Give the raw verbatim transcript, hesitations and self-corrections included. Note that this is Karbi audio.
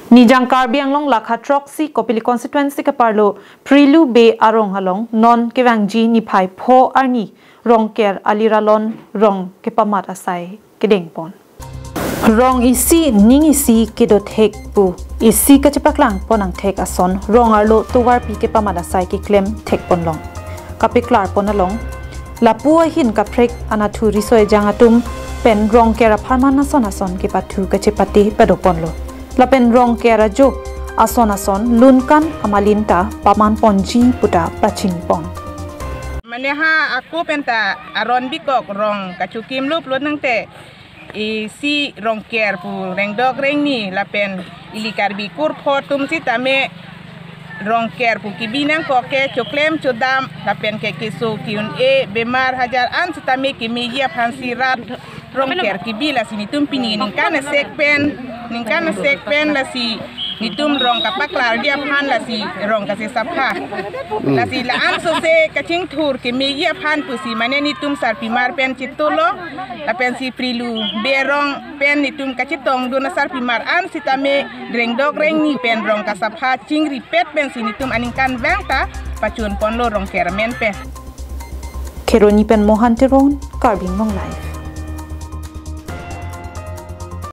Nijang Karbi Anglong lakha throksi Kopili constituency keparlo Prilu Bey arong along non kevangji niphai pho arni Rongker aliralon rong kepamat asai kedengpon. Rong isi ning isi kedothek pu isi kachepaklang pon angthek ason rong arlo tovarpi kepamat asai keklem thekponlong. Kapeklarpon along lapu ahin kaprek anatthu riso ejang atum pen Rongker apharman ason ason kepathu kachepate padoponlo. Lapen Rongker ajo ason ason lunkan amalin ta pamanponji puta pachinipon. Mane ha ako penta aron bikok rong kachokimlo pulo tangte isi Rongker pu rengdok rengni lapen ili Karbi kurpho atum sitame Rongker pu kebi nangkok ke choklem chodam lapen ke keso ke-un-e bemar hajar an sitame kemeji aphansi rat Rongker kebi, lasi netum pini ningkan asek pen, ningkan asek pen lasi netum rong kapaklarji aphan lasi rong kasesapha. Lasi la-an sose kachingthur kemeji aphan pusi mane netum sarpimar pen chitolo lapensi Prilu Bey arong pen netum kachetongdun asarpimar an sitame rengdok rengni pen rong kasapha chingripet pensi netum aningkanvang ta pachunponlo Rongker amen pen. Kheroni pen Mohan Teron, Karbi Anglong Live.